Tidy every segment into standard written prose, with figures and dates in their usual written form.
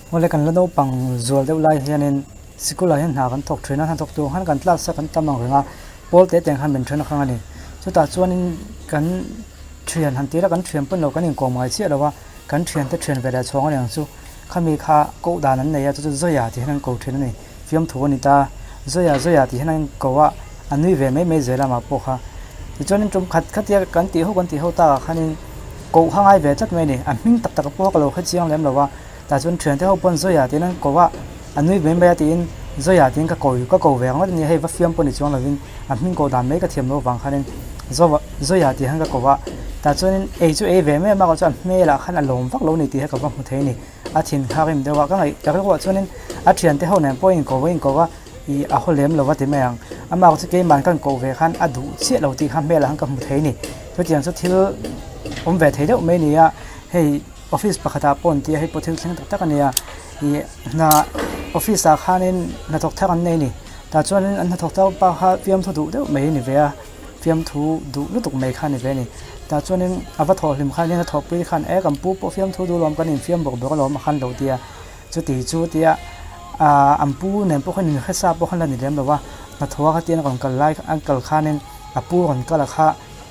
Awle kan la naupang zual deuh lai hianin sikul ah hian hna kan thawk thin a, hna thawk tur khan kan class a kan tam ang reng a, pawl te te ang khan min then a hrang a ni. Chutah chuanin kan thian han tih la kan thian pawn lo kan inkawm ngai chiah lo a, kan thiante thian ve leh chhawng a ni ang chu. Khami kha koh dan an nei a chu chu Zoya tih hian an ko thin a ni. Fiamthu a ni ta, Zoya Zoya tih hian an ko a, a nui ve mai mai zel a mah pawh kha. Tichuanin tum khat khatia kan tih ho kan tih ho takah khanin koh kha ngai ve tlat mai a ni. A hming tak tak pawh ka lo hre chiang lem lo a, tah chuan thiante ho pawn Zoya tiin an ko a, a nui mai mai a tiin Zoya tiin ka ko ka ko ve ang ngawt a ni a, hei va fiam pawh ni chuang lovin a hming koh dan mai ka thiam loh avang khanin Zoa Zoya tih hian ka ko a, tah chuanin ei chu ei ve mai a mah chuan hmelah khan a lawm vak lo a ni tih hi ka va hmu thei a ni. A thin kha rim deuh a, ka ngaih ka rilruah chuanin a thiante ho nen pawh a inko a inko a, ih a haw lem lo a ti mai ang. Amah chu keimah kan koh ve khan a duh chiah lo tih kha hmelah khan ka hmu thei a ni. Chutiang chu thil awm ve thei deuh mai a ni a, hei office pakhatah pawh an ti a, hei pawh thil thleng tak tak a ni a, ih hna office ah khanin hnathawk thar an nei a ni. Tah chuanin an hnathawk thar pa kha fiamthu duh deuh mai a ni ve a, fiamthu duh lutuk mai kha a ni ve a ni. Tah chuanin a va thawh hlim khan in a thawhpui khan e kan pu pawh fiamthu duh alawm kan infiam bawk bawk alawm a khan lo ti a, chuti chu tia ah an pu nen pawh khan inhre sa pawh khan la ni lem lo va, hnathawh a khatiang a rawn kal lai an kal khanin a pu rawn kal a kha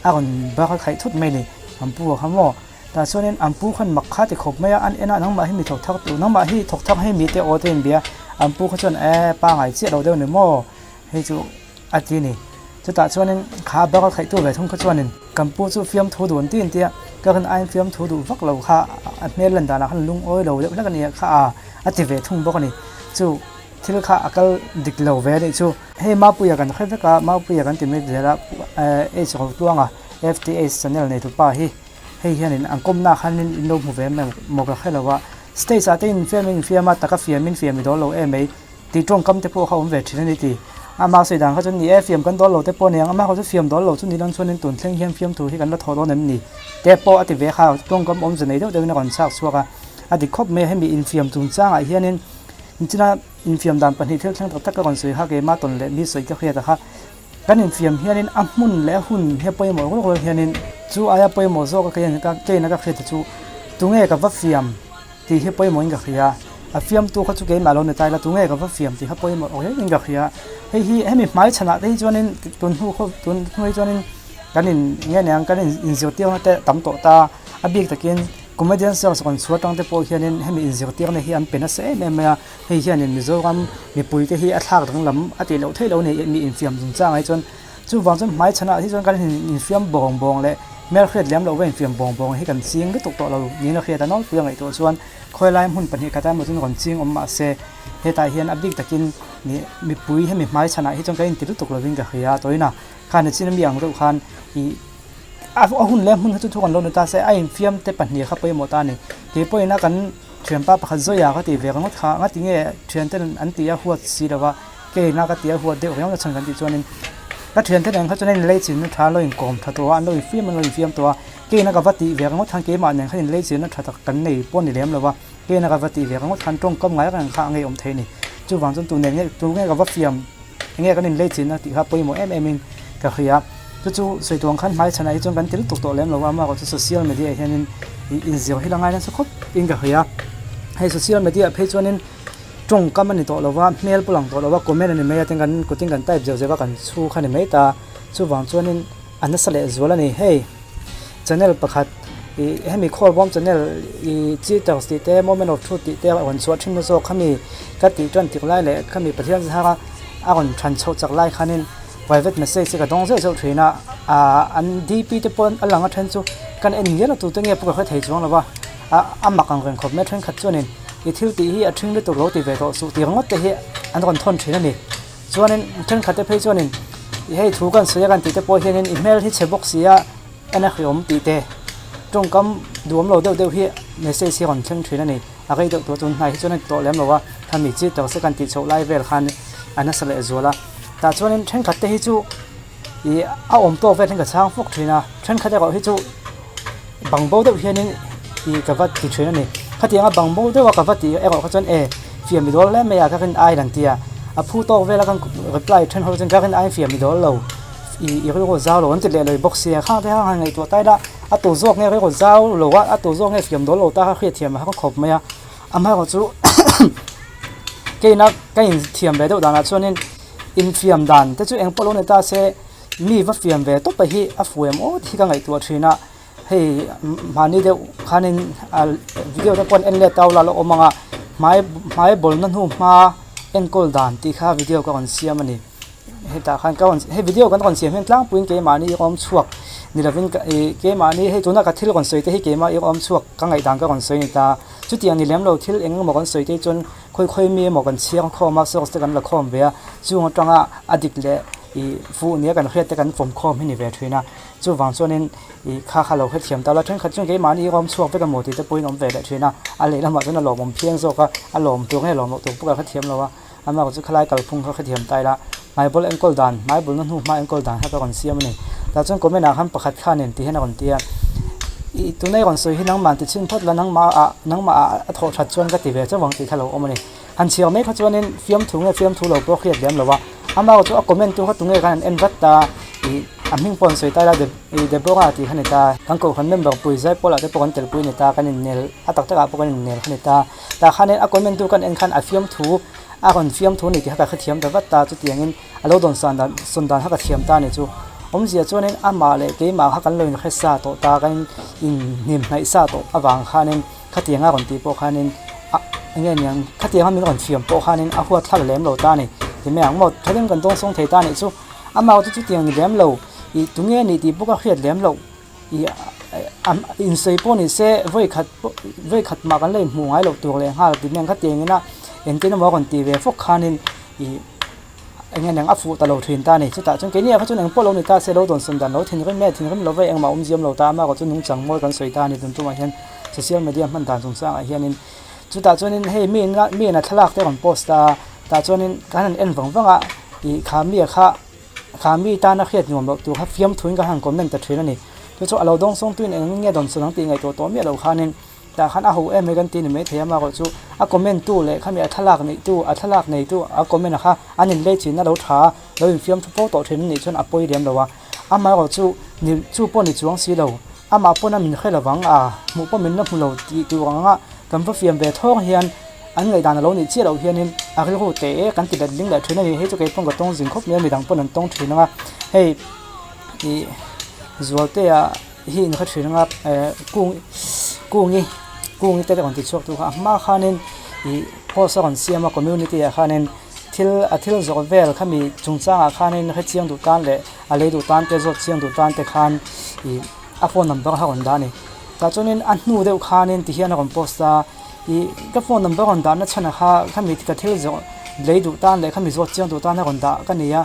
a rawn bak a khaih thut mai a ni an pu a kha maw. Tah chuanin an pu khan mak kha ti khawp mai a, an en a nangmah hi mi thawk thak tur nangmah hi thawk thak hei mite aw te inbia an pu kha chuan e pangai chiah lo deuh ni maw hei chu a ti a ni. Chutah chuanin kha bak a khaih tu ve thung kha chuanin kan pu chu fiamthu duh an ti an tia ka rin aiin fiamthu duh vak lo kha a hmel lan danah khan lungawi lo deuh hlek a ni a kha a a ti ve thung bawk a ni. Chu thil kha a kal dik lo ve a nih chu. Hei Mapuia kan hre vek a, Mapuia kan ti mai zel a H Rotuanga FTH channel neitupa hi. Hei hianin an kawmna ah khanin in lo hmu ve em maw ka hre lo a, stage ah te in fiam in fiam a, taka fiam in fiam i dawl lo em mai tih tawngkam te pawh kha awm ve thin a ni tih. Amah sawi dan kha chuan ni e, fiam kan dawl lo te pawh a ni ang, amah kha chu fiam dawl lo chu ni lang chuanin tun thleng hian fiamthu hi kan la thawh dawn em ni te pawh a ti ve kha, tawngkam awmze nei deuh deuhin a rawn chhak chhuak a, a dik khawp mai a, hemi infiam chungchangah hianin inchina infiam dan pahnih thil thleng tak tak ka rawn sawi kha keimah tawn leh mi sawi ka hriat a kha. Kan infiam hianin a hmun leh a hun hi a pawimawh rual rual hianin chu aia pawimawh zawk a keiin ka keina ka hriat te chu tunge ka va fiam tih hi pawimawhin ka hria a fiamtu kha chu keimah lo ni ta ila tunge ka va fiam tih kha pawimawh rengin ka hria hei hi hemi hmai chhanah te hi chuanin tun hnu khaw tun hnu hi chuanin kan in nge niang kan in inzirtirna te tam tawh ta a bik takin comedian search rawn chhuah atang te pawh hianin hemi inzirtirna hi an pe nasa em em mai a. Hei hianin Mizoram mipuite hi a thlak danglam a tih loh theih loh a ni mi infiam chungchang ah hi chuan chuvang chuan hmai chhanah hi chuan kan infiam bawng bawng leh hmelhriat lem loh va infiam bawng bawng hi kan ching lutuk tawh lo niin a hriat a nawlpui a ngaihtuah chuan khawi lai hmun pahnih khat ah emaw chuan rawn ching awm mah se hetah hian a bik takin nih mipui hemi hmai chhanah hi chuan kan inti lutuk lovin ka hria a tawina khan a chin ami ang deuh khan ih a hun leh hmun kha chu thu kan lo ni ta se a infiam te pahnih kha pawimawh ta a ni keipawhin a kan. Thianpa pakhat Zoya ka tih ve ringawt kha nga ti nge thiante an ti a huat si lo va, keina ka ti a huat deuh riau na chhan kan tih chuanin ka thiante nen kha chuan an inlei chinna tha an lo inkawm tha tawh a, an lo infiam an lo infiam tawh a, keina ka va tih ve ringawt khan keimah nen khan inlei chinna tha tak kan nei pawh a ni lem lo va, keina ka va tih ve ringawt khan tawngkam ngai reng kha a ngeiawm thei a ni. Chuvang chuan tu nen nge tu nge ka va fiam enge kan inlei chinna tih kha pawimawh em em in ka hria. Chu chu sawi tuang khan hmai chhanah hi chuan kan ti lutuk tawh lem lo a, amaherawhchu chu social media ah hianin ih inzir hi la ngai nasa khawp in ka hria. Hei social media ah phei chuanin tawngkam a ni tawh lo va, hmel pawh lang tawh lo va, comment a ni mai a tin kan kutin kan type zeuh zeuh a kan chhu kha a ni mai ta. Chuvang chuanin a nasa leh zual a ni. Hei channel pakhat ih hemi khawlbawm channel ih cheaters tih te moment of truth tih te a rawn chhuah thin na zawk khami ka tih tan tik lai leh khami Pathian zara a rawn than chhoh chak lai khanin private message te ka dawng zeuh zeuh thin a ah an dp te pawh a lang a then chu kan en ngial a tute nge pawh ka hre thei chuang lo va ah a mak ang reng khawp mai thenkhat chuanin i thil tih hi a thing lutuk lo ti ve tawh suh tih ringawt te hi an rawn thawn thin a ni chuanin thenkhat te phei chuanin hei thu kan sawi a kan tih te pawh hianin i hmel hi chhe bawk si a en a hreawm tih te tawngkam duhawm lo deuh deuh hi message hi a rawn thleng thin a ni a rei deuh tawh tun hnai hi chuan a ti tawh lem lo a khami chi tawh se kan tih chhoh lai vel khan a nasa leh zual a tah chuanin thenkhat te hi chu ih a awm tawk vel hian ka chhang fawk thin a thenkhat erawh hi chu bangbo deuh hianin ih ka va ti thin a ni khatianga bangbo deuha ka va tih erawh kha chuan e fiam i dawl hle mai a ka rin ai lan tia a phu tawk vela kan reply then ho chuan ka rin ai fiam i dawl lo ih i rilru zau lo an ti leh leh bawk sia khang te kha han ngaihtuah tai la a tu zawk nge rilru zau lo a a tu zawk nge fiam dawl lo ta kha hriatthiam a har khawp mai a. Amaherawhchu keina ka inthiam ve deuh danah chuanin infiam dan te chu eng pawh lo ni ta se mi va fiam ve tawp hi a fu em aw tih hi ka ngaihtuah thin a. Hei mahni deuh khanin a video te pawh an en let tau la la awm ang a hmai hmai bawlna hnu hma enkawl dan tih kha video ka rawn siam a ni hetah khan ka rawn hei video kan rawn siam hian tlangpuiin keimahni i awm chhuak ni lovin ka ih keimahni hei tuna ka thil rawn sawi te hi keimah i awm chhuak ka ngaihdan ka rawn sawi a ni ta chutiang ni lem lo thil eng emaw kan sawi te hi chuan khawi khawi mi emaw kan chhiar khawm a source te kan la khawm ve a chung atanga a dik leh ih fuh nia kan hriat te kan fawm khawm hi ni ve thin a. Chuvang chuanin ih kha kha lo hrethiam ta la, thenkhat chuan keimahni i awm chhuak vek emaw tih te pawhin awm ve leh thin a, a lehlamah chuan a lawmawm phian zawk a, a lawm tur nge lawm loh tur pawh ka hrethiam lo a, amah chu khalai kalphung kha hrethiam ta ila, hmaibawl enkawl dan, hmaibawlna hnu hma enkawl dan kha ka rawn siam a ni. Tah chuan comment ah khan pakhat khanin ti hian a rawn ti a, ih tuna i rawn sawi hi nangmah ti chhin phawt la, nangmah ah nangmah ah a thawh that chuan ka ti ve chauh ang tih kha lo awm a ni. Han chhiar mai kha chuanin fiamthu nge fiamthu lo pawh hriat lem lo a, amah chu a comment tu kha tunge khan an en vat ta ih a hming pawh an sawi ta ila ih Deborah tih kha ni ta, kan kohhran member pui zai pawlah te pawh kan telpui a ni ta, kan innel a tak takah pawh kan innel kha ni ta, tah khanin a comment tu kan en khan a fiamthu a rawn fiamthu a ni tih kha ka hrethiam ta vat ta, chutiangin a lo dawn san dan sawn dan kha ka thiam ta a ni chu. Awmzia chuanin amah leh keimah kha kan lo inhre sa tawh ta, kan inhnim hnaih sa tawh avang khanin. Khatiang a rawn tih pawh khanin ah eng nge niang khatiang a min rawn fiam pawh khanin a huat thla lem lo ta a ni. Ti mai ang maw thaleng kan dawng sawng thei ta a nih chu amah chu chutiang ni lem lo ih tunge nih tih bawk a hriat lem loh ih insawi pawh ni se vawi khat pawh vawi khat mah kan la inhmuh ngai loh tur leh nghal ti mai ang khatiang ina engtin emaw a rawn tih ve fawk khanin ih. Eng nge neng a fuh ta lo thin ta a ni. Chutah chuan keini ah kha chuan eng pawh lo ni ta se lo dawnsawn dan lo thinrim nge thinrim lo ve engmah awmziam lo ta a mah erawh chu nungchang mawi kan sawi ta a ni tun tumah hian social media hman dan chungchang ah hianin chutah chuanin hei mi in a mi in a thlalak te a rawn post ta a tah chuanin kan han en vang vang a ih kha mi a kha kha mi tana hriat nuam loh tur kha fiamthuin ka han comment ta thin a ni. Chu chu a lo dawngsawng tuin eng nge dawnsawn ang tih ngaihtuah tawh miah loh khanin. Tah khan a ho em mai kan ti ni maithei a amaherawh chu a comment tu leh khami a thlalak neih tu a thlalak nei tu a comment a kha an in lei chin a lo tha a lo infiam thu fo tawh thin anih chuan a pawi lem lo a amaherawh chu ni chu pawh ni chuang si lo amah pawn a min hre lo vang a hmuh pawh min la hmu lo tih tur ang anga kan va fiam ve thawng hian an ngaihdan a lo nih chiah loh hianin a rilru teh e kan ti let ling leh thin a ni hei chu kei pawn ka tawng zing khawp mai a midang pawn an tawng thin ang a hei ih Zualtea. Hi in kha thin anga eh kung kungi kungi te rawn ti chhuak tu kha a hma khanin ih post a rawn siam a community ah khanin thil a thil zawrh vel khami chungchangah khanin hrechiang duh tan leh a lei duh tan te zawt chiang duh tan te khan ih a phone number kha a rawn dah a ni tah chuanin a hnu deuh khanin tihian a rawn post a ih ka phone number rawn dahna chhan ah kha khami ka thil zawrh lei duh tan leh khami zawt chiang duh tan a rawn dah ka ni a.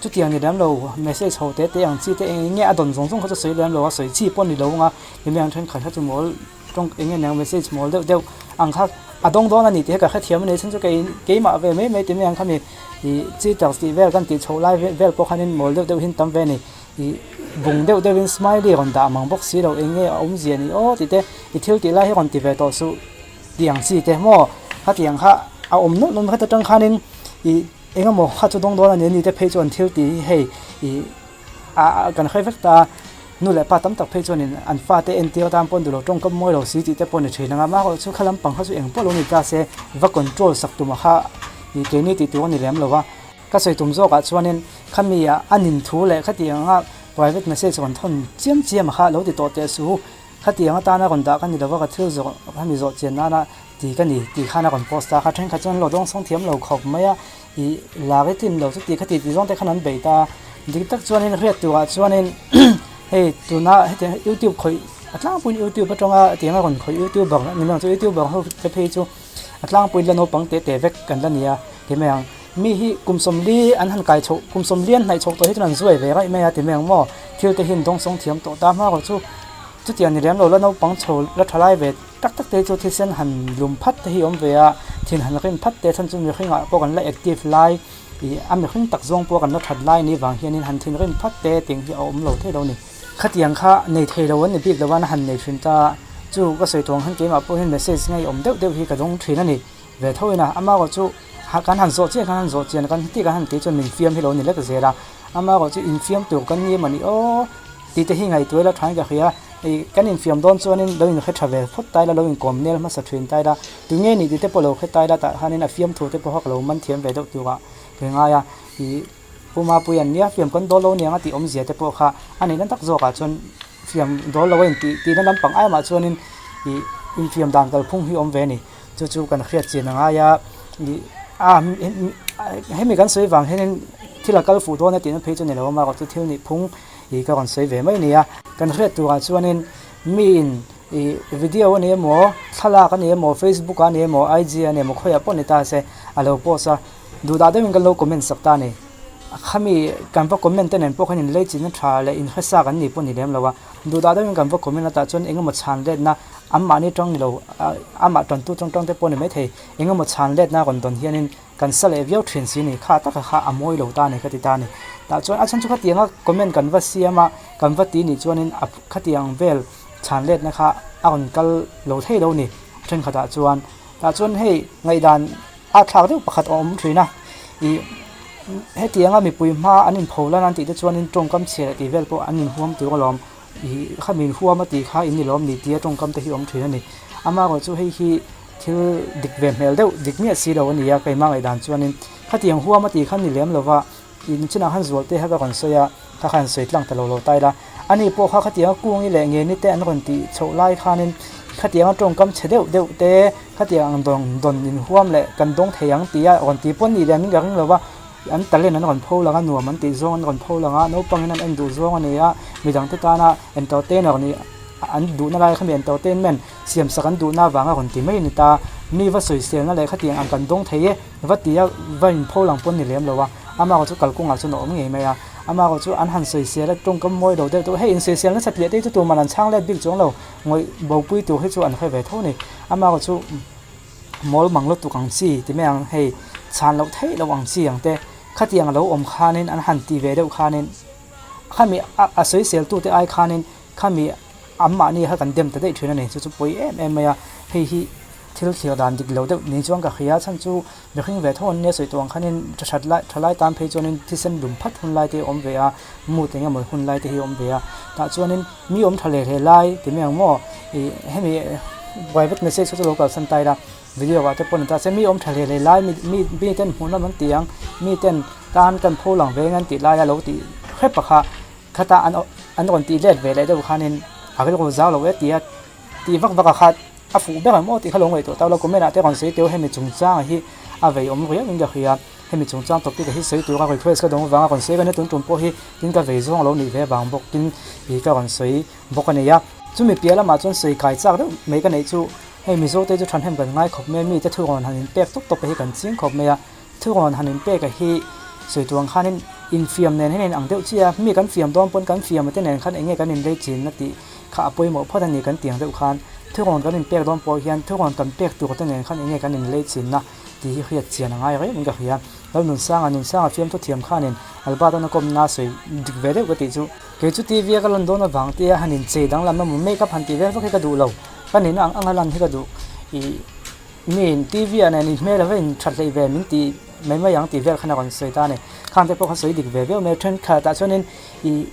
Chutiang ni lem lo, message ho te te ang chi te eng eng nge a dawn zawng zawng kha chu sawi lem lo a, sawi chi pawh ni lo anga eng nge ang thenkhat kha chu mawl tawng eng nge niang message mawl deuh deuh ang kha a dawng dawn a ni tih hi ka hrethiam a ni chhan chu kei keimah ve mai mai ti mai ang khami ih cheaters tih vel kan tih chhoh lai vel pawh khanin mawl deuh deuh hi an tam ve a ni ih bung deuh deuhin smiley rawn dah mang bawk si lo eng nge a awmzia ni aw tih te i thil tih lai hi rawn ti ve tawh suh tih ang chi te maw khatiang kha a awm nawlh nawlh kha atang khanin ih. Eng emaw kha chu dawng dawn a ni a ni te phei chuan thil tih hi hei ih ah kan hre vek ta a, nu leh pa tam tak phei chuanin an fate entir atan pawh an duh lo tawngkam mawi lo si tih te pawh a ni thin ang a, amaherawh chu kha lampang kha chu eng pawh lo ni ta se va control sak tumah kha ih keini tih tur a ni lem lo va, ka sawi tum zawkah chuanin khami ah a nin thu leh khati anga private message rawn thawn chiam chiam a kha lo ti tawh teh suh khatiang atana rawn dah ka ni lo va ka thil zawh khami zawh chian nana Ti ka ni tih khan a rawn post a, kha thenkhat chuan lo dawng sawng thiam lo khawp mai a, ih lar i tlin lo chu ti kha ti tih zawng te khan an bei ta a, dik tak chuanin hriat turah chuanin hei tuna hetiang youtube khawih a tlangpuiin youtube atanga tiang a rawn khawih youtuber ni mai ang chu youtuber ho te phei chu a tlangpuiin la naupang teh teh vek kan la ni a ti mai ang mi hi kum sawmli an han kai chhoh kum sawmli an hnaih chhoh tawh hi chuan an zuai ve raih mai a ti mai ang maw thil te hi an dawng sawng thiam tawh ta hma erawh chu chutiang ni lem lo la naupang chho la tha lai ve. Tak tak te chu thisen han lum phat te hi awm ve a, thin han rim phat te chhan chu mihringah pawh kan la active lai ih a mihring tak zawng pawh kan la that lai ni vang hianin han thin rim phat te ting hi a awm lo thei lo ni. Khatiang kha nei thei lo an ni bik lo a, na han nei thin ta chu ka sawi tawng han keimah pawh hian message ngei awm deuh deuh hi ka dawng thin a ni ve tho in a, amaherawh chu kan han zawh chian kan han zawh chian kan tih kan han tih chuan min fiam hi lo ni lek zel a, amaherawh chu infiam tur kan ni emaw ni aw tih te hi ngaihtuah ila thain ka hria. Ih kan infiam dawn chuanin lo inhre tha ve phawt ta ila, lo inkawm nel hmasa thin ta ila, tunge nih tih te pawh lo hre ta ila tah khanin a fiamthu te pawh kha ka lo man thiam ve deuh turah ka ngai a. Ih Pu Mapuia'n nia fiam kan dawl lo niang a tih awmzia te pawh kha a nihna tak zawkah chuan fiam dawl lo a intih tihna lampang aimah chuanin ih infiam dan kalphung hi awm ve a ni. Chu chu kan hriat chian a ngai a, ih a hemi kan sawi vang hianin thil a kal fuh dawn a tihna phei chu ni lo a, amaherawhchu chu thil nih phung ih ka rawn sawi ve mai a ni a. Kan hriat turah chuanin miin ih video a ni emaw, thlalak a ni emaw, Facebook ah a ni emaw, IG ah a ni emaw khawiah pawh ni ta se a lo post a, duhdah deuhin kan lo comment sak ta a ni. Khami kan va comment te nen pawh khan inlei chinna tha leh inhresa kan nih pawh ni lem lo a, duhdah deuhin kan va comment a tah chuan engemaw chhan letna anmahni tang ni lo amah tantu tang tang te pawh ni maithei engemaw chhan letna rawn dawn hianin kan sa leh viau thin si ni kha taka kha a mawi lo ta a ni ka ti ta a ni. Tah chuan a chhan chu khatianga comment kan va siam a kan va ti nih chuanin a khatiang vel chhan letna kha a rawn kal lo thei lo ni a thenkhatah chuan. Tah chuan hei ngaihdan a thlak deuh pakhat a awm thin a ih hetianga mipui hma an inpho lan an tih te chuanin tawngkam chhia leh tih vel pawh an inhuam tur alawm ih khami inhuam a tih kha in ni lawm ni tia tawngkam te hi a awm thin a ni. Amaherawh chu hei hi thil dik ve hmel deuh dik miah si lo a ni a keimah ngaihdan chuanin khatiang huam a tih kha ni lem lova In chinah khan zualte kha ka rawn sawi a, kha khan sawi tlang ta lo lo ta ila. Ani pawh kha khatianga kungi leh ngeni te an rawn tih chhoh lai khanin khatianga tawngkam chhe deuh deuh te, khatiang ang dawn dawn inhuam leh kan dawng thei ang tia rawn tih pawh ni leh min ka ring lo va, an talent an rawn pho lang a, nuam an tih zawng an rawn pho lang a, naupangin an en duh zawng a ni a, midangte tana entertainer nih an duhna lai kha mi entertainment siamsak an duhna avanga rawn ti mai a ni ta. Mi va sawiselna leh khatiang ang kan dawng thei e. Va ti a, va inpho lang pawn ni lem lo a, amaherawh chu kalkawngah chuan a awm ngei mai a, amaherawh chu an han sawisel a, tawngkam mawi lo deuh deuh, hei insawisel nasa tliah te hi chu tuman an chhang let bik chuang lo, ngawih bopui tur hi chu an hre ve tho a ni, amaherawh chu mawl mang lutuk ang chi ti mai ang, hei chhan loh theih loh ang chi ang te, khatiang a lo awm khanin an han ti ve deuh khanin khami a sawisel tute ai khanin khami anmahni kha kan dem ta daih thin a ni, chu chu pawi em em mai a, hei hi. Thil thlir dan dik lo deuh ni chuan ka hria chhan chu mihring ve tho an nia sawi tawh ang khanin tha that lai tha lai tan phei chuanin thisen lum phat hun lai te hi awm ve a mood eng emaw hun lai te hi awm ve a tah chuanin mi awm tha leh hle lai ti mai ang maw ih hemi private message kha chu lo kalsan ta ila video ah te pawh ni ta se mi awm tha leh hle lai mi mi mi ten hmuh nawm an ti ang mi ten tan kan pho lang ve ang an tih laia lo tih hrep a kha khata an an rawn tih let ve leh deuh khanin a rilru zau lo e tia tih vak vak a kha. A fuh ber ang maw tih kha lo ngaihtuah ta lo, comment ah te rawn sawi teu hemi chungchang hi a vei awm riau in ka hria, hemi chungchang topic ah hi sawi tura request ka dawng avanga rawn sawi ka nia tun tum pawh hi tin ka vei zawng lo nih ve vang bawk tin ih ka rawn sawi bawk a ni a. Chumi piah lamah chuan sawi kai chak deuh mai ka neih chu hei Mizo te chu thahnem kan ngai khawp mai a, mite thu rawn han inpek tawp tawp hi kan ching khawp mai a, thu rawn han inpek a hi sawi tur ang khanin infiam nen hian a inang deuh chiah a, mi kan fiam dawn pawn kan fiam a te nen khan eng nge kan inlei chin na tih kha a pawimawh phawt a ni kan tiang deuh khan thurawn kan inpek dawn pawh hian thurawn kan pek tur te nen khan enge kan inlei chinna tih hi hriat chian a ngai reng in ka hria. Lalnunsanga Nunsanga fiamthu thiam khanin Albert an a kawmna sawi dik ve deuh ka tih chu. Kei chu TV a ka lan dawn avang tia han inchei danglam emaw make up han tih vel vak hi ka duh lo. Ka nihna ang anga lan hi ka duh. Ih mi TV ah nen inhmel ava inthat hleih ve min tih mai mai ang tih vel khan a rawn sawi ta a ni. Khang te pawh kha sawi dik ve viau mai a thenkhatah chuanin ih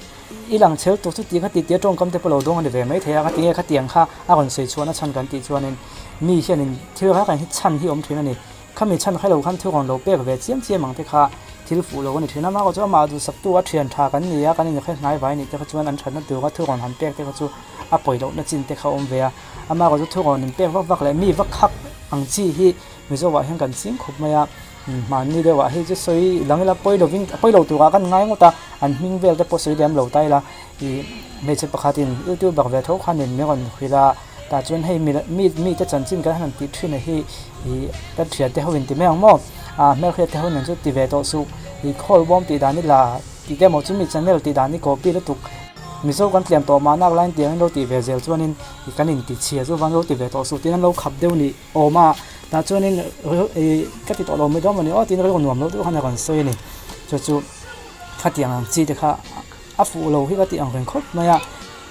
I lang chhel tur chu tih kha tih tia tawngkam te pawh lo dawng a ni ve mai thei a, ka ti nge khatiang kha a rawn sawi chhuahna chhan kan tih chuanin mi hianin thil reng reng hi chhan hi awm thin a ni. Khami chhan kha lo khan thil rawn lo pek ve chiam chiam ang te kha thil fuh lo a ni thin a, amaherawhchu chu amah duhsaktu a thian tha kan ni a, kan inhre hnai vai nih te kha chuan an thatna tura thil rawn han pek te kha chu a pawi lohna chin te kha a awm ve a, amaherawhchu chu thil rawn inpek vak vak leh mi vak khak ang chi hi Mizoah hian kan ching khawp mai a. Hmanni deuhah hei chu sawi lang ila pawi lovin a pawi lo turah kan ngai ngawt a, an hming vel te pawh sawi lem lo ta ila ih hmeichhe pakhatin youtuber ve tho khanin min rawn hrilh a, tah chuan hei mi mi mite chanchin kan han tih thin a hi ih kan thiante ho in ti mai ang maw ah hmelhriat te ho nen chu ti ve tawh suh ih khawl bawm tih dan ila tih te emaw chumi channel tih dan hi copy lutuk Mizo kan tlem tawh mahna lain tiangin lo tih ve zel chuanin ih kan inti chhia chu van lo ti ve tawh suh tiin an lo khap deuh nih. Awm a, tah chuanin ih ka ti tawh lo mai dawn mawni aw tiin rilru nuam lo deuh khan a rawn sawi a ni. Chu chu khatiang ang chi te kha a fuh lo hi ka tih ang reng khawp mai a,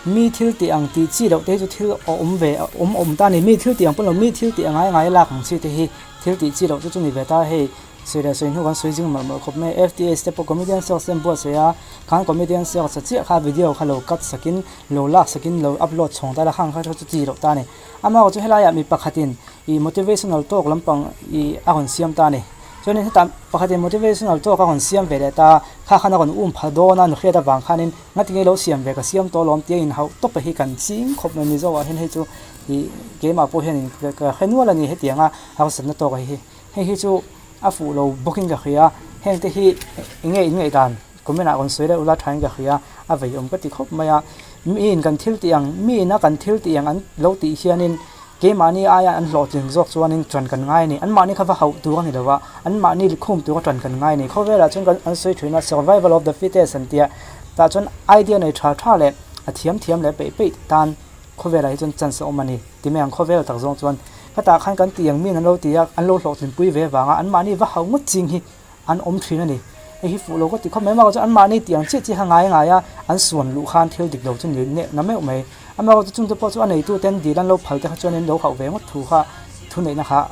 mi thil tih ang tih chi loh te hi chu thil awm ve awm awm ta a ni. Mi thil tih ang pawn lo mi thil tih a ngai ngai lak ang chi te hi thil tih chi loh chu chu ni ve ta hei. Sawi leh sawi hnu kan sawi zing mawlh mawlh khawp mai a. FTS te pawh comedian search te an buatsaih a, khan comedian search a chiah kha video kha lo cut sakin lo lak sakin lo upload chhawng ta la khang kha chu chi loh ta a ni. Amaherawhchu chu helaiah mi pakhatin ih motivational talk lampang ih a rawn siam ta a ni. Chuanin hetah pakhatin motivational talk a rawn siam ve leh ta, kha khan a rawn um phal dawn a nuhriat avang khanin ngatinge lo siam ve ka siam tawh alawm tia inhauh tawp a hi kan ching khawp mai Mizo ah hian hei chu ih keimah pawh hianin ka hre nual a ni hetianga harsatna tawk a hi. Hei hi chu a fuh lo bawkin ka hria, hengte hi eng nge in ngaihdan comment ah rawn sawi leh ula thain ka hria, a vei awm ka ti khawp mai a. Miin kan thil tih ang, miin a kan thil tih ang an lo tih hianin keimahni aia an hlawhtling zawk chuanin ṭan kan ngai a ni. Anmahni kha va hauh tur a ni lo a, anmahni khum tura ṭan kan ngai a ni. Khawvelah chuan kan an sawi ṭhin a, survival of the fittest an tia, tah chuan idea nei ṭha ṭha leh a thiam thiam leh peih peih tan khawvelah hi chuan chance a awm a ni. Ti mai ang khawvel tak zawng chuan ka tah khan kan tih ang miin an lo ti a, an lo hlawhtlinpui ve vanga anmahni va hau ngawt ching hi an awm thin a ni. Hei hi fuh lo ka ti khawp mai amaherawhchu chu anmahni tih ang chiah chiah kha ngai ngai a, an suan luh khan thil dik lo chu ni neh na meuh mai. Amaherawhchu chungte pawh chu a neituten dil an lo phal te kha chuan in lo hauh ve ngawt thu kha thuneihna kha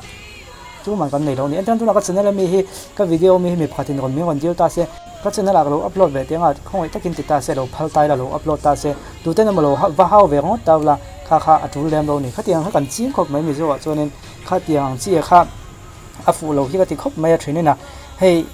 tuman kan nei lo a ni. Entirna tunah ka channel ami hi ka video ami hi mi pakhatin rawn min rawn dil ta se, Ka channel ah ka lo upload ve teng a, khawngaih takin ti ta se, lo phal ta ila lo upload ta se, tuten emaw lo va hau ve ngawt ta ula, kha kha a tul lem lo ni. Khatiang kha kan ching khawp mai Mizo ah chuanin khatiang ang chi kha a fuh lo hi ka ti khawp mai a thinin a, hei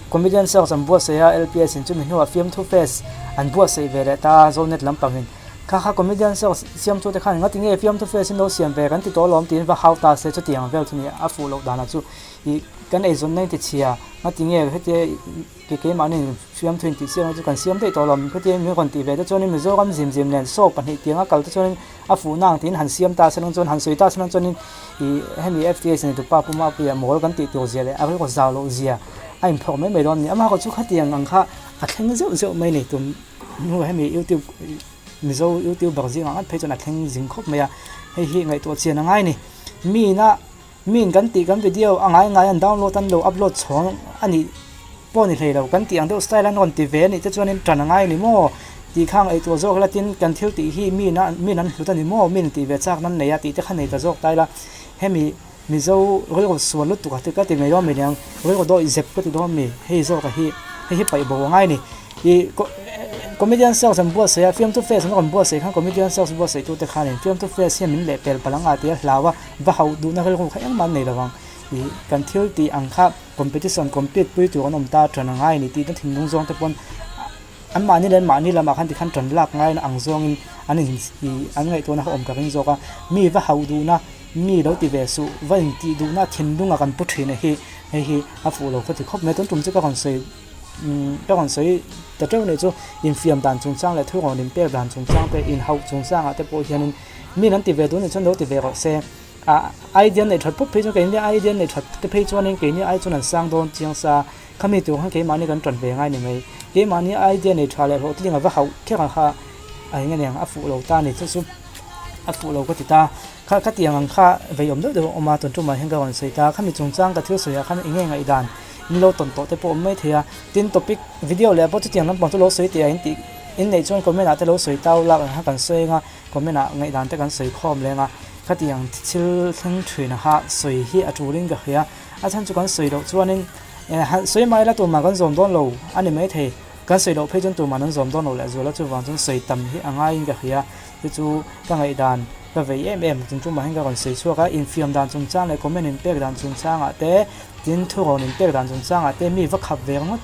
comedian search an buatsaih a LPS in chumi hnuah fiamthu fest an buatsaih ve leh ta a Zonet lampangin kha kha comedian search siamtu te khan ngatinge fiamthu fest in lo siam ve kan ti tawh alawm tiin va hau ta se chutiang vel chu ni a fuh loh danah chu ih kan eizawnna in ti chhia. Ngatinge hetia ke keimahni fiamthu intih siam chu kan siam daih tawh lo, hetia min rawn tih ve te chuanin Mizoram zim zim nen saw pahnih tianga kal te chuanin a fuh nang tiin han siam ta se lang chuan han sawi ta se lang chuanin ih hemi FTS nei tupa Pu Mapuia mawl kan tih tur zia leh a rilru zau loh zia a inphawrh mai mai dawn a ni. Amaherawhchu chu khatiang ang kha a thleng zeuh zeuh mai ni tum hnu hemi YouTube Mizo YouTuber zingah ngat phei chuan a thleng zing khawp mai a, hei hi ngaihtuah chian a ngai a ni. Miin a. Miin kan tih kan video a ngai ngai an download an lo upload chhawng a nih pawh ni hlei lo, kan tih ang deuh style an rawn ti ve a nih te chuanin tan a ngai a ni maw tih kha ang eituah zawk ila tin kan thil tih hi miin a miin an hlut a ni maw miin tih ve chak nan nei a tih te kha nei ta zawk ta ila hemi Mizo rilru sual lutuk a ti ka ti mai dawn mi niang rilru dawih zep ka ti dawn mi hei zawk a hi hei hi paih bo a ngai a ni ih comedian search an buatsaih a fiamthu face an rawn buatsaih khan comedian search buatsaih tute khanin fiamthu face hian min lehpel palh ang a ti a hlau a. Va hauh duhna rilru kha engmah an nei lo ang. Ih kan thil tih ang kha competition compete pui tur an awm ta ṭan a ngai a ni tih na thinlung zawng te pawn anmahni leh anmahni lamah khan tikhan ṭan lak ngai ang zawngin an in ih an ngaihtuahna kha awm ka ring zawk a. Mi va hauh duhna, mi lo ti ve suh, va intih duhna thinlunga kan pu ṭhin a hi hei hi a fuh lo ka ti khawp mai. Tun tum chu ka rawn sawi umm ka rawn sawi ta ṭeuh nih chu infiam dan chungchang leh thurawn inpek dan chungchang te inhauh chungchangah te pawh hianin Mi an ti ve duh nih chuan lo ti ve rawh se. Ah idea an neih that phawt phei chuan keini idea an neih that te phei chuanin keini ai chuan an sang dawn chiang sa. Khami tur khan keimahni kan tan ve ngai ni mai. Keimahni idea nei tha leh hlawhtling a va hauh kher ang kha a eng aniang a fuh lo ta a ni chu chu a fuh lo ka ti ta. Kha khatiang ang kha vei awm deuh deuh a awm a tun tumah hian ka rawn sawi ta. Khami chungchang ka thil sawiah khan eng nge ngaihdan in lo tawn tawh te pawh awm mai thei a. Tin topic video leh pawh chutiang lampang chu lo sawi teh a in tih in neih chuan comment ah te lo sawi tau lak ang kha kan sawi ang a. Comment ah ngaihdan te kan sawi khawm leng a, khatiang thil thleng thin kha sawi hi a tulin ka hria. A chhan chu kan sawi loh chuanin sawi mai ila tumah kan zawm dawn lo a ni maithei. Kan sawi loh phei chuan tumah an zawm dawn lo leh zual a, chuvang chuan sawi tam hi a ngaiin ka hria. Chu chu ka ngaihdan ka vei em em chung tumah hian ka rawn sawi chhuak a, infiam dan chungchang leh comment inpek dan chungchangah te, tin thurawn inpek dan chungchangah te, mi va khap ve ringawt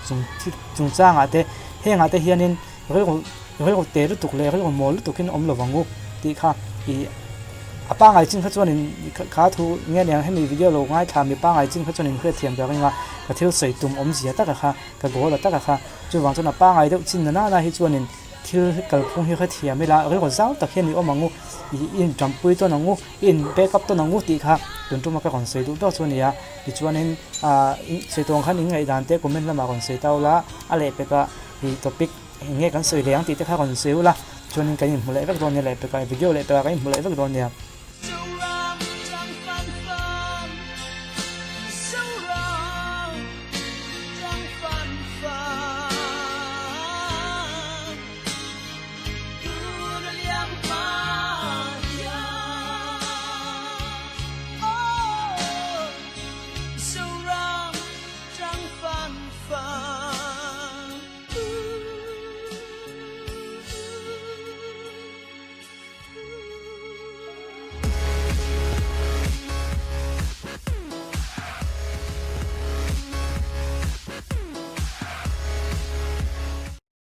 chungchangah te, hengah te hianin Rilru rilru te lutuk leh rilru mawl lutukin awm lo vang u tih kha ih a pangai chin kha chuanin kha thu nge niang hemi video lo ngaithla mi pangai chin kha chuanin hriatthiam ka ring a, ka thil sawi tum awmzia taka kha ka goal a taka kha chuvang chuan a pangai deuh chin na nana hi chuanin thil kalphung hi hrethiam ila rilru zau tak hian i awm ang u ih i inṭampui tawn ang u i in back up tawn ang u tih kha tun tuma ka rawn sawi duh ber chu a ni a tichuanin ah sawi tawng khan in ngaihdan te comment lamah rawn sawi ta ula a lehpek ah. Ih topic eng nge kan sawi leh ang tih te kha rawn sawi ula chuanin kan inhmu leh vek dawn nia lehpekah video lehpekah kan inhmu leh vek dawn nia.